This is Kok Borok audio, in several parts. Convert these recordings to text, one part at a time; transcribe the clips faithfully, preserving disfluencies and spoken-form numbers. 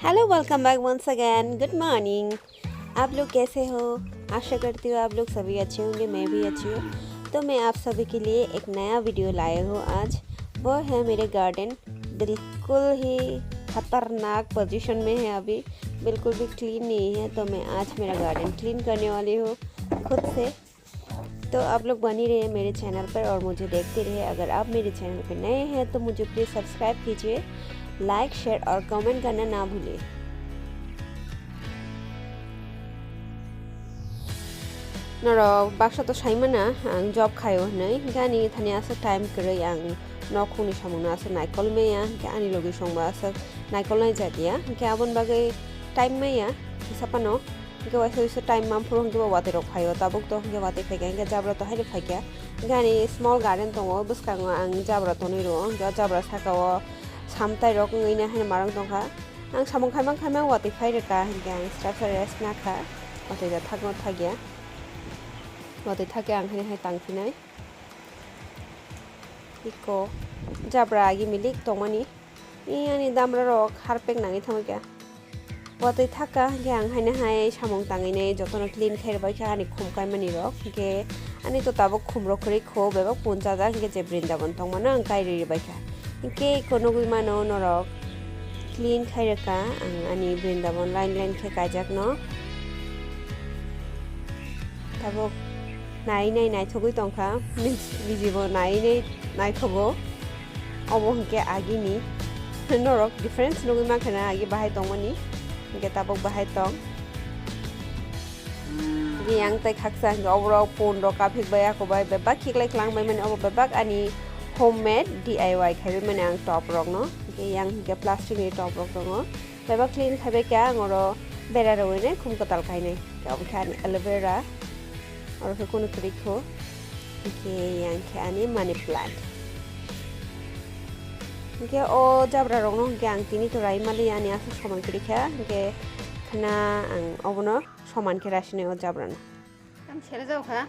Hello, welcome back once again. Good morning. आप लोग कैसे हो? आशा करती हूँ आप लोग सभी अच्छे होंगे, मैं भी अच्छी हूँ। तो मैं आप सभी के लिए एक नया वीडियो लाए हूँ आज। वो है मेरे गार्डन, बिल्कुल ही खतरनाक पोजीशन में है अभी, बिल्कुल भी क्लीन नहीं है। तो मैं आज मेरा गार्डन क्लीन करने वाली हूँ खुद से। तो आप लोग बने रहिए मेरे चैनल पर और मुझे देखते रहिए। अगर आप मेरे चैनल पर नए हैं तो मुझे प्लीज सब्सक्राइब कीजिए, लाइक, शेयर और कमेंट करना ना भूलिए। Norok baksa to saimana ang job khaio hwnwi, hwnkhe ani thani aswk time kwrwi ang nokhungni samungno aswk naikol maya, hwnkhe ani logi songbo aswk naikol nai jakya, hwnkhe aboni bagwi time maya kisa phano. Hwnkhe waisa waisa time manphuru hwnkhe bo watwi rok phaio, tabuk to hwnkhe watwi phaikha, hwnkhe jabra to haino phaikha. Hwnkhe ani small garden tongo, bwskango ang jabra tonwi rwo, hwnkhe o jabra saka o samtai rok wngwi nai haino marwng tongkha. Ang samung khaimang khaimang watwi phai rwkha, hwnkhe ang srapsa rest nakha, watwi da thakno thakya, watwi thakya ang haino hai tangphinai. Iko jabra agi milik tongmani. I ani damra rok harpek nangwi thangwi kha. Watwi thaka hwnkhe ang haino hai samung tangwi nai jotono clean khai rwbai kha, ani khum kaimani rok. Hwnkhe ani to tabuk khum rok kwrwi kho, bebak punchajak hwnkhe je Brindaban tongmano ang kai rwi rwbai kha. Hwnkhe iko nugwi mano norok clean khai rwkha ang ani Brindaban line line khe kaijakno. Tabuk nai nai naithogwi tongkha, means bijibo nai nai naithogo. Obo hwnkhe agini. Norok difference nugwi mankha na, agi bahai tongmani, hwnkhe tabuk bahai tong. Hwnkhe yang tei khaksa hwnkhe oborok pun rok kaphik bai, ako bai bebak khiklai khwlang bai mani, obo bebak ani homemade D I Y khaiwi mani ang top rokno. Hwnkhe yang hwnkhe plastic ni top rok tongo. Bebak clean khai bai kha, ang oro bera rwui nai, khum kwtal khai nai. Khe obo khe ani aloe vera, oro khe kunu kwrwi kho. Hwnkhe yang khe ani money plant. Hwnkhe o jabra rokno hwnkhe ang tini to rai mali, ani aswk soman kwrwi kha, hwnkhe khna ang obono soman khe rasinai o jabra no. Tam sere jao kha.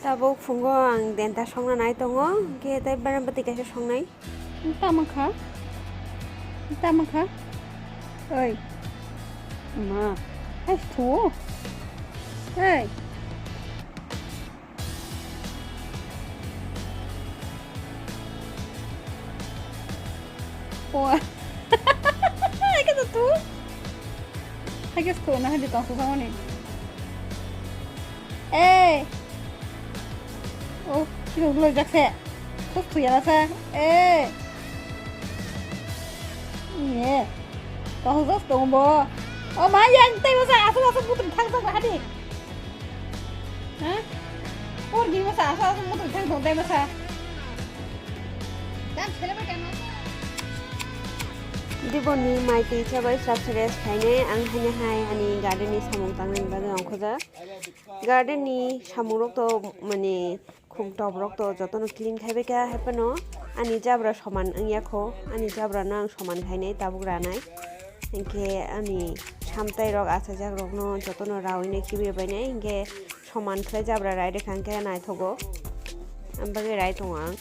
Tabuk phungo ang denta songna nai tongo, hwnkhe tei berem bwtwi kaisa songnai. Tamo kha? Tamo kha? Oi. Ma. Hai thu. Hey. Oa. Hai khe to tu. Hai khe to na hai tong su samani. Eh. Oh, kilo kilo jakse. Kok tu ya sa. Eh. Ye. Tong su tong bo. Oh ma yang tei bo sa asu asu putri thang thang hadi. Ha? Por di masa asa asa mutu thang tong tai masa. Dan sele ba kan. Diboni mai twi chabai srap srap khainai ang haino hai ani garden ni samung tangnani bagwi ongkhojak. Garden ni samung rok to mane khum top rok to jotono clean khai bai kha, hai phano ani jabra soman wngya kho, ani jabra no ang soman khainai tabuk ranai. Hinkhe ani samtai rok achajak rokno jotono raui nai khibi rwbainai, hinkhe soman khlai jabra rai rwkha hinkhe naithogo, ang bagwi rai tongo ang.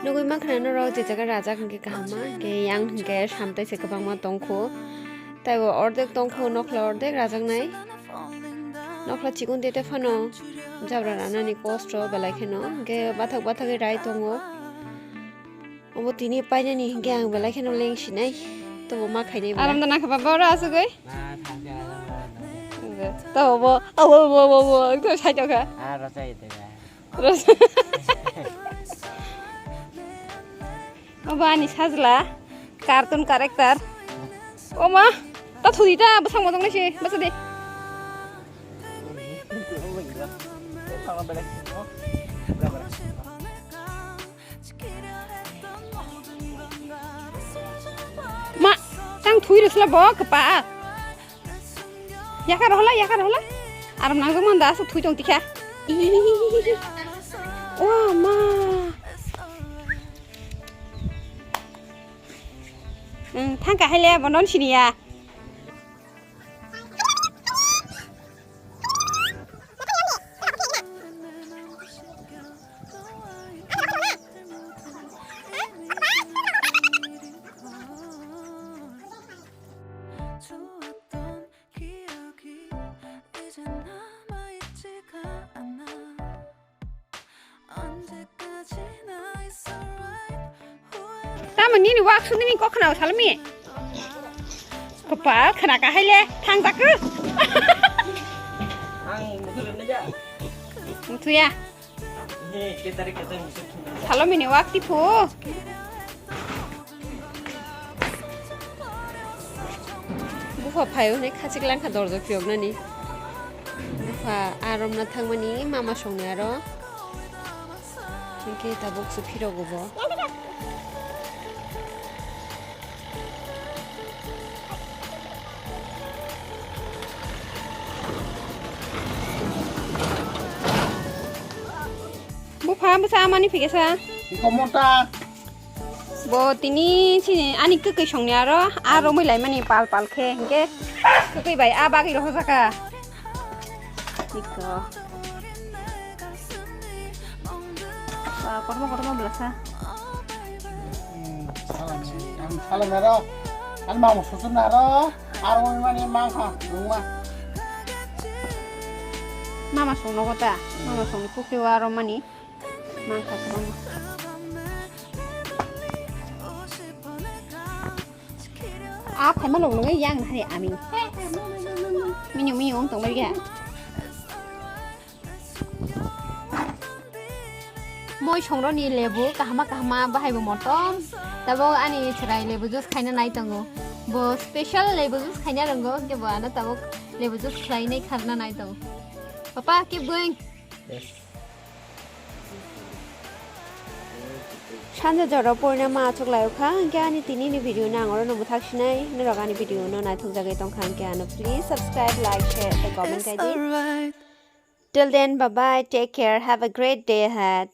Nugui mankha norok je jaga rajak hinkhe kaham ma, hinkhe yang hinkhe samtai se kwbangma tongkho. Taibo ordek tongkho, nokla ordek rajaknai. Nokla chikon tete phano jabra ranani kosto belai kheno, hinkhe bathak bathagwi rai tongo. Obo tini painani hinkhe ang belai kheno lengsinai. Tobo ma khainai belai. Aram da nakha ba boro asugwi. Tobo bo, abo bo bo bo, to sai tokha. Obo ani sajla, cartoon character. Oma, ta thudi ta, bwsang bodong nai se, bwsa de. Thank you. Thui rwsla bo kwpa. Yakar hola, yakar hola. Aram nangjakmani da, aswk thui tong tikha. Ih. O ma. Hmm, thangka haile bo non siniya. Tamo nini wak suni ni kokna salmi. Kopal khna ka haile thang tak. Ang mutu le ja. Mutu ya. He, ke tarik ke tarik mutu. Salmi ni wak tipu. Bupha phaio hwnwi khachik langkha dorja phiyoknani. Bupha aromna thangmani mama songni aro. Hwnkhe tabuk se phirogo bo. Bupha bwsa amani phikesa. Iko mota. Bo tini chini ani kwkwi songni aro, a romwi laimani pal pal khe, hinkhe kwkwi bai a bagwi rohorjaka. Iko. Ba, kotorma kotorma belasa. Hmm, salami, ang salami aro, ang mama susun aro, aro mani mangkha, mangma. Mama songno kota, mama songni pukri o aro mani. Mangkha kwbangma. A phaima lok lok yang hari ami. Mini mini ong tong bai kha. Moi songroni lebu kahama kahama bahai bo motom. Tabok ani chwrai lebu juice khaina nai tongo. Bo special lebu juice khaina rongo, hwnkhe bo ano tabok lebu juice khlainai kharna nai tongo. Papa, keep going. Yes. Sanja jora porina ma achuk laio kha, hwnkhe ani tini ni video no ang oro no bwthak sinai, norok ani video no naithok jagwi tong kha, hwnkhe ano please subscribe, like, share, tei comment khai di. Till then, bye bye, take care, have a great day ahead.